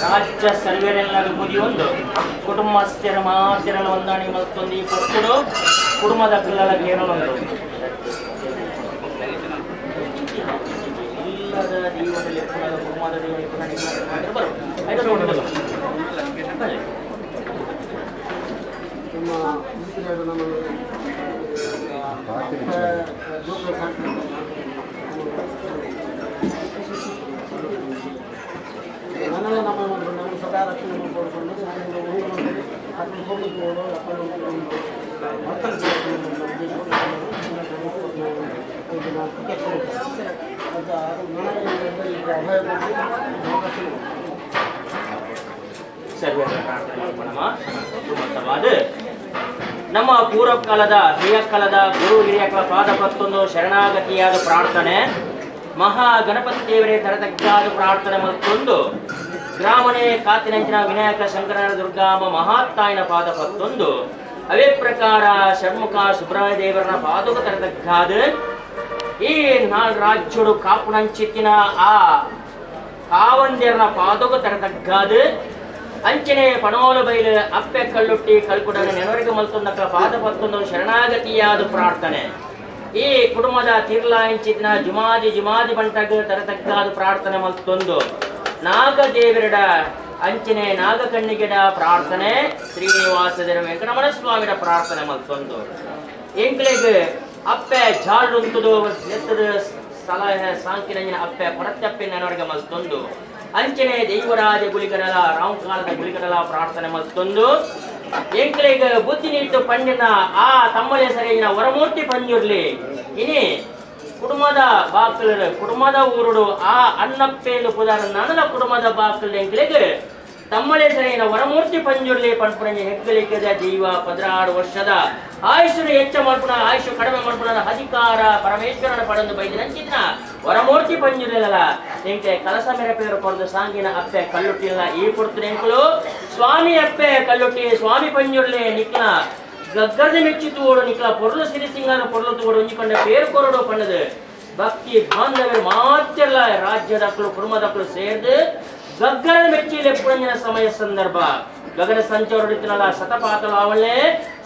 ರಾಜ್ಯ ಸರ್ವೇರೆಲ್ಲ ಬುದಿಯೊಂದು ಕುಟುಂಬಸ್ಥರ ಮಾತಿರಲ ಹೊಂದಾಣಿ ಮಲ್ತೊಂದು ಈ ಪೊರ್ತುಡು ಕುಟುಂಬದ ಪಿಲ್ಲಲ ಕೇರಳೊಂದು ಇಲ್ಲದ ದೈವದಲ್ಲಿ ಕುಟುಂಬದ ದೈವ ಬರು ಆಯ್ತು ನೋಡೋದು ಬನ್ನಿ. ನಮ್ಮ ಉಡುಪಿಯವರು ನಮ್ಮ ನನ್ನೆಲ್ಲ ನಮ್ಮ ನಮ್ಮ ಸದಾ ರಕ್ಷಣೆ ಮಾಡಿಕೊಂಡು ನಮ್ಮ ಅಕ್ಕನ ಹೋಗ್ಲಿಕ್ಕೆ ಅಭಯ ಕೊಟ್ಟು ಸರ್ವೇರ ಪ್ರಾರ್ಥನೆ ಮಾಡ್ಕೊಳಮ್ಮ. ಸುಮಂತವಾದ ನಮ್ಮ ಪೂರ್ವ ಕಾಲದ ಹಿರಿಯ ಕಾಲದ ಗುರು ಹಿರಿಯಕರ ಪಾದ ಪತ್ತೊಂದು ಶರಣಾಗತಿಯಾದ ಪ್ರಾರ್ಥನೆ ಮಹಾ ಗಣಪತಿ ದೇವರೇ ತರತಗ್ಗಾದ ಪ್ರಾರ್ಥನೆ ಮತ್ತೊಂದು ಗ್ರಾಮನೇ ಕಾತಿನಂಚಿನ ವಿನಾಯಕ ಶಂಕರನ ದುರ್ಗಾಮ ಮಹಾತ್ತಾಯನ ಪಾದ ಪತ್ತೊಂದು ಅವೇ ಪ್ರಕಾರ ಷಣ್ಮುಖ ಸುಬ್ರಹ್ಮಣ್ಯ ದೇವರನ ಪಾದುಕ ತರತಗ್ಗಾದ ಈ ನಾಲ್ ರಾಜ್ಯಡು ಕಾಪುನಂಚಿತ್ತಿನ ಆ ಕಾವಂದ್ಯರನ ಪಾದುಕ ತರತಗ್ಗಾದ ಅಂಚನೆ ಪಣೋಲು ಬೈಲು ಅಪ್ಪೆ ಕಳ್ಳುಟ್ಟಿ ಕಲ್ಕುಡನ ನೆನವರಿಗೆ ಮಲ್ತೊಂದಕ್ಕಲ ಪಾದ ಪತ್ತೊಂದು ಶರಣಾಗತಿಯಾದ ಪ್ರಾರ್ಥನೆ. ಈ ಕುಟುಂಬದ ತಿರ್ಲಾಂಚಿನ ಜುಮಾದಿ ಜುಮಾದಿ ಬಂಟಗ್ ತರತಗ್ಗಾದ ಪ್ರಾರ್ಥನೆ ಮಲ್ತೊಂದು ನಾಗದೇವರಡ ಅಂಚನೆ ನಾಗಕಣ್ಣಿಗೆಡ ಪ್ರಾರ್ಥನೆ ಶ್ರೀನಿವಾಸ ವೆಂಕಟರಮಣ ಸ್ವಾಮಿಡ ಪ್ರಾರ್ಥನೆ ಮಲ್ತೊಂದು ಎಂಕ್ಲೆಗ್ ಅಪ್ಪೆ ಜಾಲುಂತುದು ಎತ್ತದ ಸಲಹೆ ಸಾಂಕಿನಂಜಿನ ಅಪ್ಪೆ ಕೊಡತ್ತಪ್ಪೆ ನೆನವರಿಗೆ ಮಲ್ತೊಂದು ಅಂಚನೆ ದೈವರಾಜ ಗುಳಿಗಡಲ ರಾಮಕಾಲದ ಗುಳಿಗಡಲ ಪ್ರಾರ್ಥನೆ ಮಲ್ತೊಂದು ಎಂಕ್ಲೆಗ್ ಬುದ್ಧಿ ನೀಟ್ಟು ಪಂಡಿನ ಆ ತಮ್ಮಲೆ ಸರಿಯಿನ ವರಮೂರ್ತಿ ಪಂಜುರ್ಲಿ ಇನಿ ಕುಟುಂಬದ ಬಾಕಲರು ಕುಟುಂಬದ ಊರುಡು ಆ ಅಣ್ಣಪ್ಪೇಲು ಪುದಾರ ನನಲ ಕುಟುಂಬದ ಬಾಕಲು ಎಂಕ್ಲೆಗ್ ತಮ್ಮಲೆ ಸರಿಯಿನ ವರಮೂರ್ತಿ ಪಂಜುರ್ಲಿ ಪನ್ಪುರಂಜಿ ಹೆಗ್ಗಳಿಕೆದ ಜೀವ 16 ವರ್ಷದ ಆಯುಷು ಹೆಚ್ಚ ಮಲ್ಪುನ ಆಯುಷು ಕಡಿಮೆ ಮಲ್ಪುನ ಅಧಿಕಾರ ಪರಮೇಶ್ವರನ ಪಡೊಂದು ಬೈದಿನಂಚಿನ ವರಮೂರ್ತಿ ಪಂಜುರ್ಲಿಲ್ಲ ಎಂಕೆ ಕಲಸ ಮೇರೆ ಪೇರು ಕೊರ್ದು ಸಾಂಗಿನ ಅಪ್ಪೆ ಕಲ್ಲುಟ್ಟಿಲ್ಲ ಈ ಪುರ್ತುನ ಎಂಕುಲು ಸ್ವಾಮಿ ಅಪ್ಪೆ ಕಲ್ಲುಟ್ಟಿ ಸ್ವಾಮಿ ಪಂಜುರ್ಲಿ ನಿಕ್ಲ ಗಗ್ಗರದ ಮೆಚ್ಚಿ ತೂಡು ನಿಕ್ಲ ಪೊರ್ಲು ಸಿರಿ ಸಿಂಗಾರ ಪೊರ್ಲು ತೂಡು ಒಂಜಿಕೊಂಡ ಪೇರು ಕೊರಡು ಪಣ್ಣದು ಭಕ್ತಿ ಬಾಂಧವರು ಮಾತ್ರ ರಾಜ್ಯದಕ್ಕಳು ಕುಟುಂಬದಕ್ಕಳು ಸೇರ್ದು ಗಗ್ಗರದ ಮೆಚ್ಚಿ ಲೆಪ್ಪುಂಜಿನ ಸಮಯ ಸಂದರ್ಭ ಗಗನ ಸಂಚಾರ ಶತಪಾತಲ ಆವಳ್ಳೆ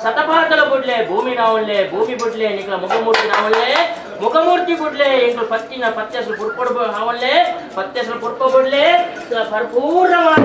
ಶತಪಾತಲ ಬುಡ್ಲೆ ಭೂಮಿ ನಾವಳ್ಳೆ ಭೂಮಿ ಬುಡ್ಲೆ ನಿಕ್ಲ ಮುಖಮೂರ್ತಿ ನಾವಳ್ಳೆ ಮುಖಮೂರ್ತಿ ಬುಡ್ಲೆ ಎಂಕುಲು ಪತ್ತಿನ ಪತ್ತೆಸಲು ಪುರ್ಪೊಡು ಆವಳ್ಳೆ ಪತ್ತೆಸಲು ಪುರ್ಪ ಬುಡ್ಲೆ ಪರಿಪೂರ್ಣವಾದ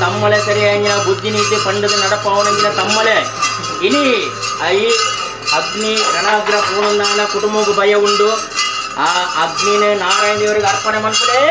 ತಮ್ಮಲೆ ಸರಿಯಾಗಿನ ಬುದ್ಧಿ ನೀತಿ ಪಂಡದ ನಡಪವನಂಗಿನ ತಮ್ಮಲೆ ಇನಿ I ಅಗ್ನಿ ರಣಾಗ್ರ ಪೂರ್ಣಾನ ಕುಟುಂಬಕ್ಕೂ ಭಯ ಉಂಡು. ಆ ಅಗ್ನಿನ ನಾರಾಯಣ ದೇವರಿಗೆ ಅರ್ಪಣೆ ಮಾಡ್ಕೊಳ್ಳೆ.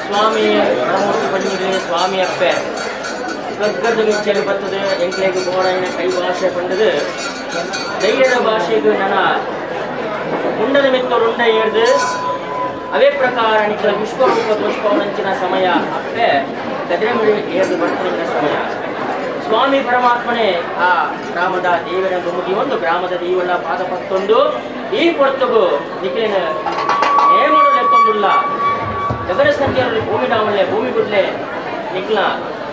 ಸ್ವಾಮಿ ಪರಮೂರ್ತಿ ಪಂಡಿಗೆ ಸ್ವಾಮಿ ಅಪ್ಪೆ ಸ್ವರ್ಗದ ಮಿಚ್ಚಲು ಬರ್ತದೆ ಎಂಕ್ಲೆಗ್ ಬೋಡೈನ ಕೈ ಭಾಷೆ ಪಂಡದು ಧೈರ್ಯದ ಭಾಷೆಗೆ ನನ್ನ ಮುಂಡದ ಮಿತ್ತರುಂಡ ಏರ್ದು ಅವೇ ಪ್ರಕಾರ ನಿಖಲ ವಿಶ್ವರೂಪ ದೋಷ್ಪವನಂಚಿನ ಸಮಯ ಅಪ್ಪೆ ಕದ್ರೆಮುಡಿ ಏರ್ದು ಬರ್ಪಣಿನ ಸಮಯ. ಸ್ವಾಮಿ ಪರಮಾತ್ಮನೇ ಆ ಗ್ರಾಮದ ದೇವರ ಮುಗಿ ಒಂದು ಗ್ರಾಮದ ದೇವರ ಪಾದ ಪತ್ತೊಂದು ಈ ಪೊರ್ತುಗು ನಿಖಲಿನ ನೇಮಡು ಲೆಕ್ಕೊಂದುಲ್ಲ ಜಗರ ಸಂಖ್ಯೆಯಲ್ಲಿ ಭೂಮಿ ಡಾವಲ್ಲೆ ಭೂಮಿ ಗುಡ್ಲೆ ನಿಕ್ಲ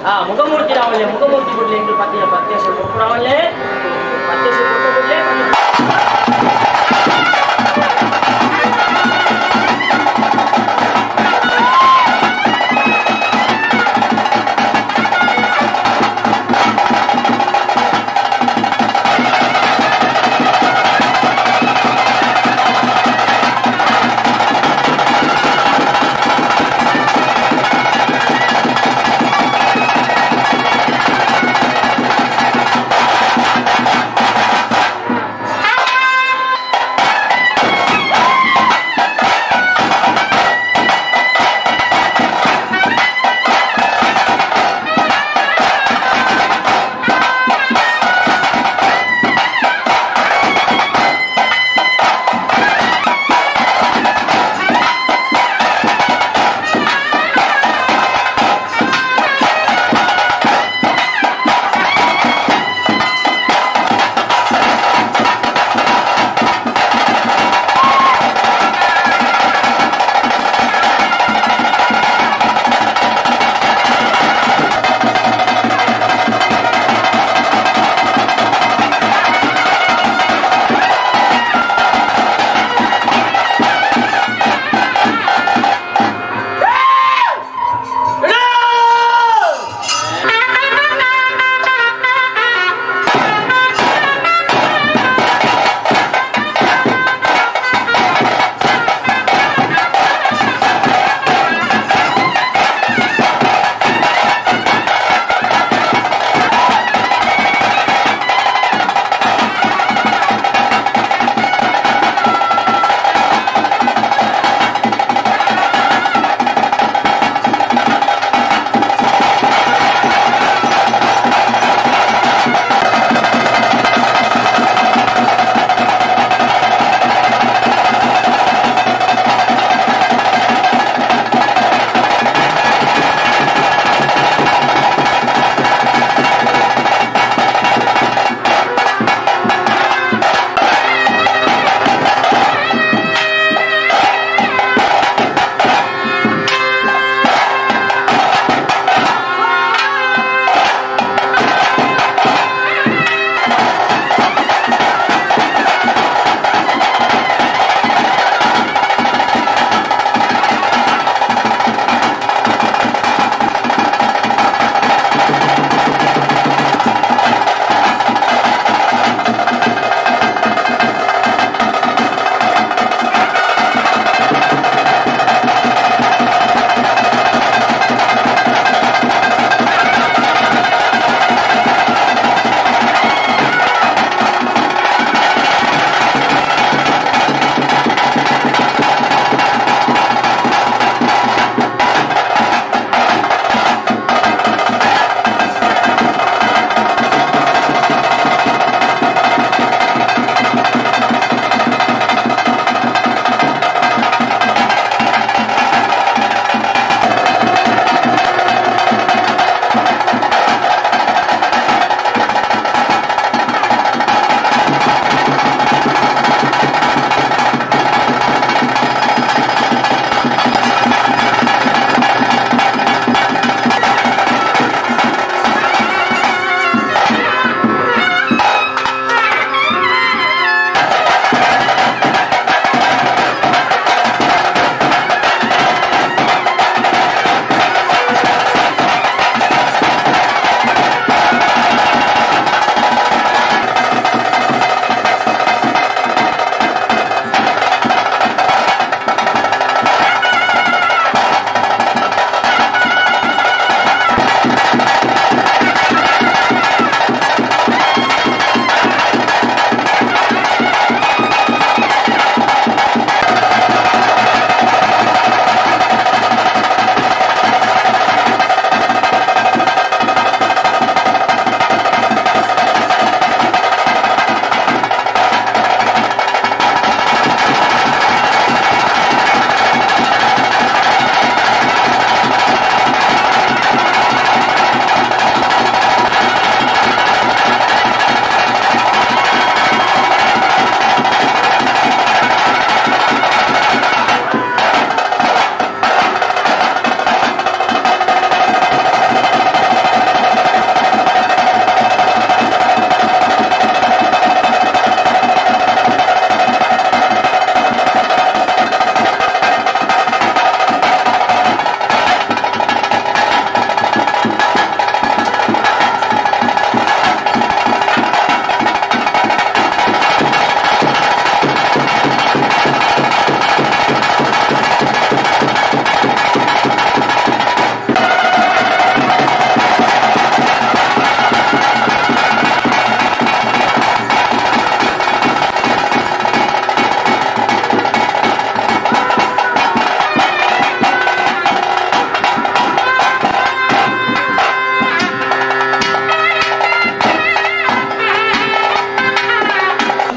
ಆ ಮುಗಮೂರ್ತಿ ರಾವಲ್ಲೆ ಮುಗಮೂರ್ತಿ ಗುಡ್ಲೆ ಎಂಟು ಪತ್ತಿನ ಪತ್ಯಸ ಕೊಪ್ಪುರಾವಲ್ಲೆ ಪತ್ಯಸ ಕೊಟ್ಟು ಗುಡ್ಲೆ.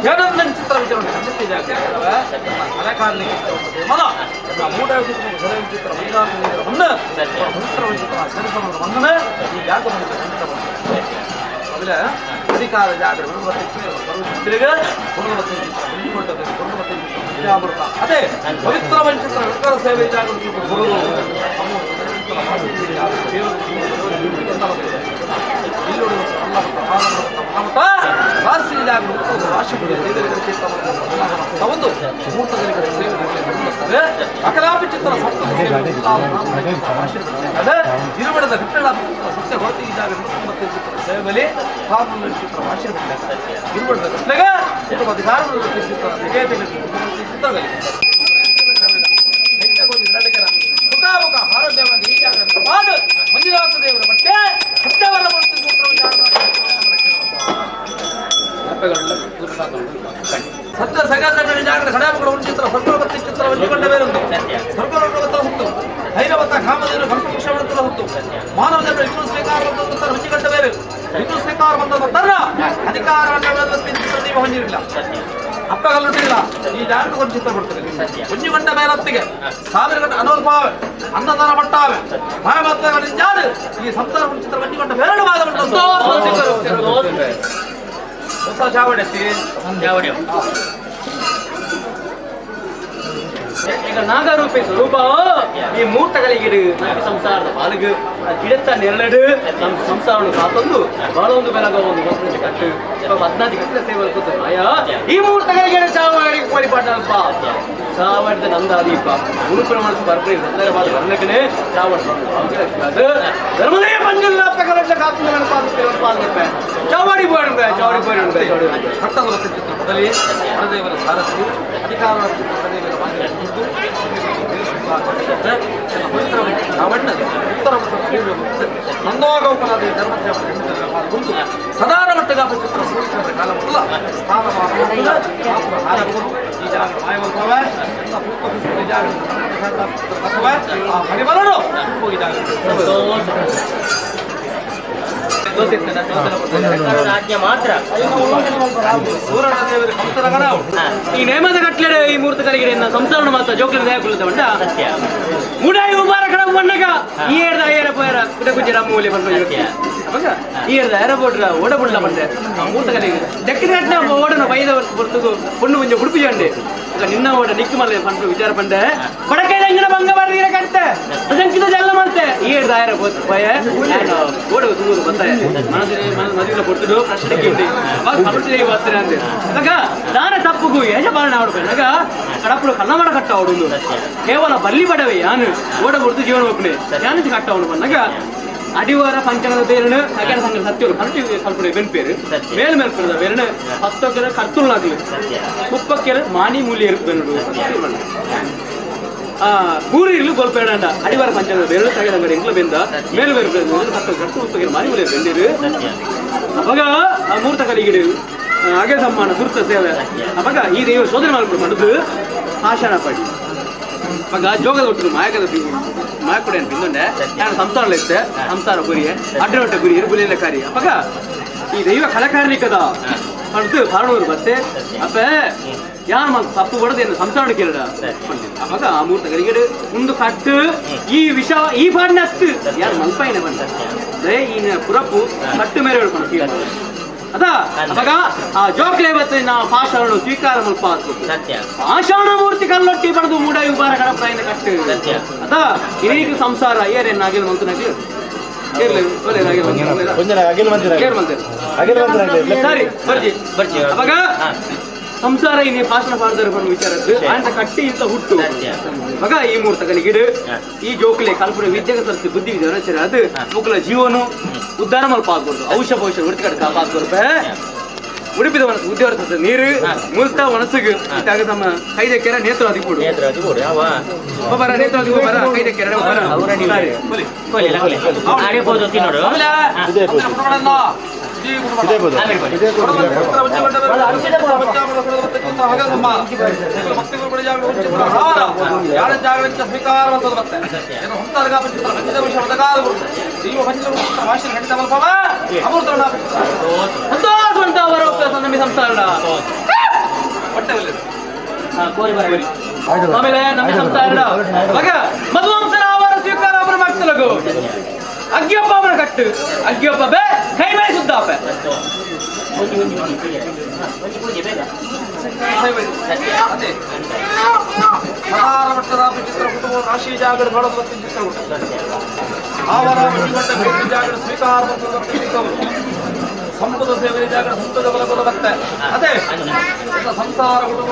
ಏನೊಂದನ್ ಚಿತ್ರ ವಿಚಾರ ಕಲೆಕಾರನಿಗೆ ಮೂಡ ಚಿತ್ರ ಚಿತ್ರ ಈ ಜಾಗ അതില് ಅಧಿಕಾರ ಅದೇ ಪವಿತ್ರ ವಂಚಿತ್ರ ವಿಕ್ರ ಸೇವೆ ಜಾಗೃತಿ ಗುರು ಅಕಲಾಪಿ ಚಿತ್ರ ಇರುವಡದ ಕಟ್ಟಡ ಸತ್ಯ ಹೊರತಿ ಚಿತ್ರ ಸೇವೆಯಲ್ಲಿ ಚಿತ್ರ ಇರುವಡದ ಕಟ್ಟಲೆಗ ಅಧಿಕಾರ ಚಿತ್ರ ಆರೋಗ್ಯವಾಗಿ ಈ ಮಂಜುನಾಥ ದೇವರ ಬಟ್ಟೆ ಸತ್ಯವರ ಸತ್ಯ ಸಗಸಗಣ ಜಾಗರ ಕಡಾಪುಗಳ ಚಿತ್ರ ಸ್ವರ್ಗವತ್ತ ಚಿತ್ರ ಒಂಜಿಕೊಂಡ ಬೇರೊಂದು ಸ್ವರ್ಗವತ್ತ ಹೊತ್ತು ಐರವತ್ತ ಕಾಮಧೇನು ಕಲ್ಪವೃಕ್ಷ ಹೊತ್ತು ಮಾನವ ಜನರು ಇನ್ನೂ ಸ್ವೀಕಾರ ಹೊಂಚಿಕೊಂಡ ಬೇರೆ ಇನ್ನೂ ಸ್ವೀಕಾರ ಬಂದ ಅಧಿಕಾರ ದೀಪ ಹೊಂದಿರಲಿಲ್ಲ ಅಪ್ಪಗಲ್ಲುಟ್ಟಿಲ್ಲ ಈ ಜಾಗಕ್ಕೆ ಒಂದು ಚಿತ್ರ ಕೊಡ್ತಾರೆ ಒಂಜಿ ಗಂಟೆ ಮೇಲತ್ತಿಗೆ 1000 ಗಂಟೆ ಅನೋಲ್ಪಾವೆ ಅನ್ನದಾನ ಪಟ್ಟಾವೆ ಮಾಯಮಾತ್ಮಗಳು ಈ ಸಂಸಾರ ಚಿತ್ರ ಒಂಜಿ ಗಂಟೆ ಬೇರೆ ಭಾಗ ಹೊಸ ಚಾವಡಿ ಈಗ ನಾಗರೂಪಿ ಸ್ವರೂಪ ಈ ಮೂರ್ತಗಳಿಗೆ ನಮ್ಮ ಸಂಸಾರದ ಬಾಲಗು ಗಿಡತ್ತ ನೆರಳಡು ನಮ್ಮ ಸಂಸಾರವನ್ನು ಕಾತೊಂದು ಬಹಳ ಒಂದು ಬೆಳಗ ಒಂದು ಹೊಸ ಕಟ್ಟು 14 ಕಟ್ಟಡ ಸೇವೆ ಮಾಯ ಈ ಮೂರ್ತಗಳಿಗೆ ಚಾವಡಿಗೆ ಕೋರಿಪಾಟಲ್ಪ ಚಾವಡಿದ ನಂದಾದೀಪ ಉಡುಪಿನ ಮನಸ್ಸು ಬರ್ಬರಿ ಸುಂದರವಾದ ವರ್ಣಕನೇ ಚಾವಡಿ ಧರ್ಮದೇ ಪಂಜಲ್ಲ ಪ್ರಕರಣ ಕಾತು ಚಾವಡಿ ಬೋಡ ಚಾವಡಿ ಬೋಡ ಚಾವಡಿ ಕಟ್ಟದ ಚಿತ್ರ ಮೊದಲೇ ವರದೇವರ ಸಾರಥಿ ಅಧಿಕಾರ ಸದಾನ ಮಟ್ಟದ ಚಿತ್ರ ಕಾಲ ಮೊದಲ ಆಜ್ಞೆ ಮಾತ್ರ ಈ ನೇಮದ ಕಟ್ಲೆಡೆ ಈ ಮೂರ್ತ ಕಲಿಗಿಡೆ ಸಂಸಾರ ಮಾತ್ರ ಜೋಕ್ಲಿನ ದಯ ಉಂಟ ಮುಡಾಯಿ ಉಬಾರ ಕಡ ಬಣ್ಣಗ ಈ ಏರ್ದ ಏರ ಪೋಯರ ಕುಟ ಕುಜ್ಜರ ಮೂಲೆ ಬಂದು ಅವಾಗ ಈ ಏರ್ದ ಏರ ಬೋಡ್ರ ಓಡ ಬುಡ್ಲ ಬಂದೆ ಆ ಮೂರ್ತ ಕಲಿಗೆ ದಕ್ಕಿನ ಕಟ್ನ ಓಡನ ಬೈದ ಹೊರ್ತುಗು ಪೊಣ್ಣು ಮುಂಜೆ ಉಡುಪಿ ಜಂಡೆ ನಿನ್ನ ಓಡ ನಿಕ್ಕು ಮಲ್ಲೆ ಪಂಡು ವಿಚಾರ ಪಂಡೆ ಬಡಕೈದ ಅಂಗನ ಬಂಗ ಬರ್ದಿರ ಕಟ್ಟೆ ಅದಂಕಿತ ಜಲ್ಲ ಮಂತೆ ಈ ಏರ್ದ ಏರ ಪೋಯ ಓಡ ಸುಗೂರು ಬರ್ತಾಯ ಮನಸ್ಸಿನ ಮದುವೆ ಕೊಡ್ತಿದ್ದು ಪ್ರಶ್ನೆ ಕೇಳಿ ಅವಾಗ ಕಮರ್ಷಿಯಲ್ ಬರ್ತಾರೆ ಅಂದೆ ಅವಾಗ ದಾನ ತಪ್ಪುಗು ಯಜಮಾನ ಆಡ್ಬೇಕು ಕಡಪುಡು ಕನ್ನಡ ಕಟ್ಟ ಅವಡು ಕೇವಲ ಬಲ್ಲಿ ಬಡವೆ ಯಾನು ಓಡ ಕೊಡ್ತು ಜೀವನ ಒಪ್ಪನೆ ಯಾನು ಕಟ್ಟ ಅವನು ಬಂದಾಗ ಅಡಿವಾರ ಪಂಚಮದ ಬೇರನು ಸಗಣ ಸಂಘ ಸತ್ಯರು ಕಲ್ಟಿ ಕಲ್ಪನೆ ಬೆನ್ಪೇರು ಮೇಲ್ ಮೇಲ್ಪೇರದ ಬೇರನು ಹತ್ತೊಕ್ಕರ ಕರ್ತುಳ್ಳಾಗ್ಲು ಕುಪ್ಪಕ್ಕೆರ ಮಾಣಿ ಮೂಲಿ ಬೆನ್ನಡು ಮೂರು ಇರ್ಲು ಗೋಲ್ಪೇಡ ಅಡಿವಾರ ಪಂಚಮದ ಬೇರನು ಸಗಣ ಸಂಘ ಎಂಕ್ಲ ಬೆಂದ ಮೇಲ್ ಮೇಲ್ ಹತ್ತು ಕರ್ತು ಉಪ್ಪಕ್ಕೆರ ಮಾಣಿ ಮೂಲಿ ಬೆಂದಿರು ಅವಾಗ ಆ ಮೂರ್ತ ಕಲಿಗಿಡು ಅಗೆ ಸಮ್ಮಾನ ಸುರ್ತ ಸೇವೆ ಅವಾಗ ಈ ದೇವರು ಶೋಧನೆ ಮಾಡ್ಕೊಂಡು ಮಾಡುದು ಆಶಾನ ಪಡಿ ಅವಾಗ ಜೋಗದ ಒಟ್ಟು ಮಾಯಕದ ಮಾಯಕುಡೆ ಬಿಂದುಂಡೆ ನಾನು ಸಂಸಾರ ಇತ್ತೆ ಸಂಸಾರ ಗುರಿಯೆ ಅಡ್ಡ ಗುರಿ ಗುರಿಯಲ್ಲ ಕಾರಿ ಅವಾಗ ಈ ದೈವ ಕಲಕಾರ್ನಿಕದ ಪಡ್ದು ಕಾರಣವರು ಬತ್ತೆ ಅಪ್ಪ ಯಾರು ಮಲ್ ತಪ್ಪು ಬಡದೇನು ಸಂಸಾರ ಕೇಳಡ ಅವಾಗ ಆ ಮೂರ್ತ ಕಲಿಗಿಡು ಮುಂದು ಕಟ್ಟು ಈ ವಿಷ ಈ ಪಾಡಿನ ಹತ್ತು ಯಾರು ಮಲ್ಪಾಯಿನ ಬಂದ ಈ ಪುರಪ್ಪು ಕಟ್ಟು ಮೇರೆ ಹೇಳ್ಕೊಂಡು ಅದ ಅವಾಗ ಆ ಜೋಕ್ಲೆ ಬತ್ತೆ ನಾವು ಪಾಷಾಣ ಸ್ವೀಕಾರ ಮಲ್ಪ ಪಾಷಾಣ ಮೂರ್ತಿ ಕಲ್ಲೊಟ್ಟಿ ಪಡೆದು ಮೂಡ ಉಬಾರ ಕಡಪ್ರಾಯಿನ ಕಟ್ಟು ಅದ ಇದೀಗ ಸಂಸಾರ ಏರೇನು ಆಗಿಲ್ಲ ಮಂತನಾಗ್ಲಿ ಸರಿ ಬರ್ಜಿ ಬರ್ಜಿ ಅವಾಗ ಸಂಸಾರ ಇನ್ನೇ ಪಾಷಾಣ ಪಾಡ್ದಾರ ವಿಚಾರ ಅಂತ ಕಟ್ಟಿ ಇಂತ ಹುಟ್ಟು ಮಗ ಈ ಮೂರ್ತ ಕಲಿಗಿಡು ಈ ಜೋಕ್ಲೆ ಕಲ್ಪನೆ ವಿದ್ಯೆಗೆ ಸರಿಸಿ ಬುದ್ಧಿ ವಿದ್ಯೆ ಅದು ಮುಕ್ಕಲ ಜೀವನ ಉದ್ಧಾರ ಮಲ್ಪ ಆಗ್ಬಾರ್ದು ಔಷಧ ಭವಿಷ್ಯ ಉಡುತಿ ಕಡೆ ಕಾಪಾಡ್ಬಾರ್ದು ಉಡುಪಿದ ಮನಸ್ಸು ಉದ್ಯೋಗ ನೀರು ಮುಲ್ತ ಮನಸ್ಸಿಗೆ ಇತ್ತಾಗ ತಮ್ಮ ಕೈದ ಕೆರೆ ನೇತ್ರ ಅದಿಕೊಡು ಬರ ನೇತ್ರ ಬರ ಕೈದ ಕೆರೆ ಬರ ಸಂಸಾರ. ಕೋರಿ ಬರಬೇಕು. ಆಮೇಲೆ ನಮ್ಮ ಸಂಸಾರ ಮಗ ಮಧುವಂಸನ ಆವಾರ ಸ್ವೀಕಾರ ಅವರ ಮಾಡ್ತಲಗು ಅಗ್ಗಿಯಪ್ಪ ಅವರ ಕಟ್ಟು ಅಗ್ಗಿಯಪ್ಪ ಬೇ ಕೈ ಮೈ ಸುದ್ದಾಪೆ. ಒಂಜಿ ಒಂಜಿ ಒಂಜಿ ಪೂಜೆ. ಒಂಜಿ ಪೂಜೆ ಬೇಗ. ಅದೇ ಸದಾರ ಚಿತ್ರ ಕುಟುಂಬ ರಾಶಿ ಜಾಗರ ಬಡದ ಚಿತ್ರ ಆವರ ಮಂಟ ಜಾಗರ ಸ್ವೀಕಾರ ಸಂಪದ ಸೇವೆ ಜಾಗರ ಸಂಪದ ಬಲ ಬಲ ಬತ್ತೆ. ಅದೇ ಸಂಸಾರ ಕುಟುಂಬ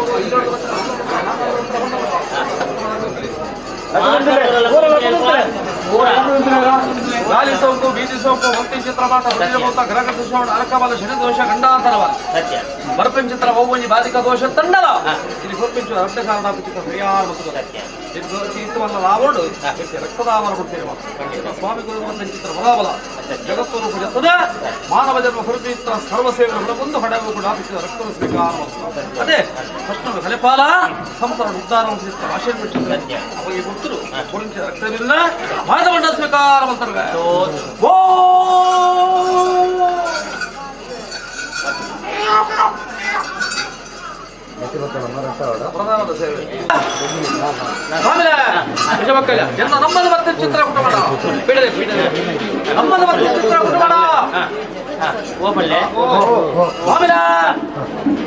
ಗಾಲಿ ಸೋಂಕು ಬೀದಿ ಸೋಂಕು ಹೊತ್ತಿ ಚಿತ್ರ ಮಾಟ ವಜ್ರಭೂತ ಗ್ರಹ ದೋಷ ಅರಕಬಲ ಶನಿ ದೋಷ ಗಂಡಾಂತರವಲ್ಲ ಸತ್ಯ. ಬರ್ಪಿಂಚಿತ್ರ ಒವ್ವಂಜಿ ಬಾಧಿಕ ದೋಷ ತಂಡಲ ಇಲ್ಲಿ ಕೊರ್ಪಿಂಚು ರಕ್ತ ಕಾರಣ ಚಿತ್ರ ಪರಿಹಾರ ಮತ್ತು ಸತ್ಯ. ಇತ್ತವಲ್ಲ ರಾವಣು ರಕ್ತದಾಮನ ಕೊಡ್ತೀರಿ. ಸ್ವಾಮಿ ಗುರು ಚಿತ್ರ ಬಲಾಬಲ ಜಗತ್ತು ಜತ್ತದ ಮಾನವ ಜನ್ಮ ಸ್ವರೂಪಿತ ಸರ್ವ ಸೇವೆಗಳ ಒಂದು ಹಡಗು ಕೂಡ ರಕ್ತದ ಸ್ವೀಕಾರ. ಅದೇ ಫಸ್ಟ್ ಕಲೆಪಾಲ ಸಂಸಾರ ಉದ್ಧಾರ ಆಶೀರ್ವದಿಸಿದ ಅವಾಗ ಗೊತ್ತರು ಕುರಿಂಚ ರಕ್ತವಿಲ್ಲ ಮಾಧವಣ್ಣ ಸ್ವೀಕಾರ ಮಂತ್ರಗ ಓ ಪ್ರಧಾನದ ಸೇವೆ. ಆಮೇಲೆ ಎನ್ನ ನಮ್ಮದು ಮತ್ತೆ ಚಿತ್ರ ಕುಟುಂಬ ಬಿಡದೆ ಬಿಡದೆ ನಮ್ಮದು ಮತ್ತೆ ಚಿತ್ರ ಕುಟುಂಬ. ಓಪಲ್ಲೆ. ಆಮೇಲೆ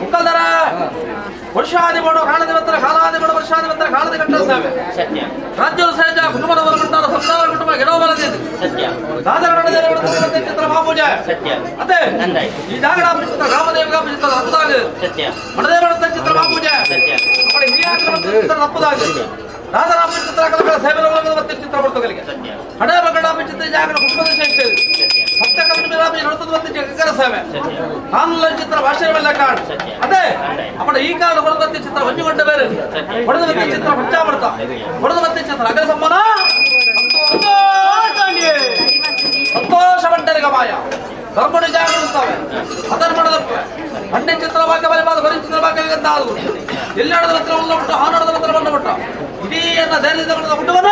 ಮುಕ್ಕಲ್ದರ ವರ್ಷಾದಿ ಮಾಡೋ ಕಾಣದಿ ಹತ್ರ ಕಾಲಾದಿ ಮಾಡೋ ವರ್ಷಾದಿ ಹತ್ರ ಕಾಲದಿ ಕಟ್ಟಡ ಸೇವೆ. ಸತ್ಯ. ರಾಜ್ಯದ ಸಹಜ ಕುಟುಂಬದ ಮಂಡಲ ಸಂಸಾರ ಕುಟುಂಬ ಗೆಲುವು ಸತ್ಯ. ದಾದರ ಚಿತ್ರ ಮಹಾಪೂಜೆ. ಸತ್ಯ. ಅದೇ ನಂದಾಯ್ತು. ಈ ಜಾಗಡ ಚಿತ್ರ ರಾಮದೇವ ಚಿತ್ರ ತಪ್ಪದಾಗ. ಸತ್ಯ. ಮಣದೇವರ ಚಿತ್ರ ಮಹಾಪೂಜೆ. ಸತ್ಯ. ಅಪ್ಪಡೆ ಹಿರಿಯಾಕರ ಚಿತ್ರ ತಪ್ಪದಾಗ ರಾಜರಾಮ ಚಿತ್ರ ಕಲಕಲ ಸೇವೆ ಮತ್ತೆ ಚಿತ್ರ ಬರ್ತಗಳಿಗೆ ಸತ್ಯ. ಹಣೆ ಮಗಳ ಚಿತ್ರ ಜಾಗಡ ಕುಟುಂಬದ ಶ್ರೇಷ್ಠ. ಸತ್ಯ. ಸತ್ಯ ಕರ್ಮ ನಡತದ ಮತ್ತೆ ಜಗರ ಸೇವೆ. ಸತ್ಯ. ಕಾನೂನು ಚಿತ್ರ ಭಾಷೆ ಕಾಡು. ಸತ್ಯ. ಅದೇ ಅಪ್ಪಡ ಈ ಕಾರಣ ಹೊರದತ್ತಿ ಚಿತ್ರ ಹೊಂಜಿಕೊಂಡ ಬೇರೆ ಹೊಡೆದ ಮತ್ತೆ ಚಿತ್ರ ಪಂಚಾಮೃತ ಹೊಡೆದ ಮತ್ತೆ ಚಿತ್ರ ಅಗ್ರ ಸಮ್ಮಾನ ಸಂತೋಷ ಮಂಡಲಿಗ ಮಾಯ ಧರ್ಮಡು ಜಾಗೃತವೆ ಅಧರ್ಮಣದ ಹಣ್ಣೆ ಚಿತ್ರ ಭಾಗ್ಯ ಬಲೆ ಬಾದ ಬರಿ ಚಿತ್ರ ಭಾಗ್ಯ ಅಂತ ಎಲ್ಲಾಡದ ಹತ್ರ ಉಲ್ಲ ಬಿಟ್ಟು ಹಾನಾಡದ ಹತ್ರ ಬಂದ ಬಿಟ್ಟು ಇಡೀ ಅನ್ನ ಧೈರ್ಯದ ಕುಟುಂಬನ.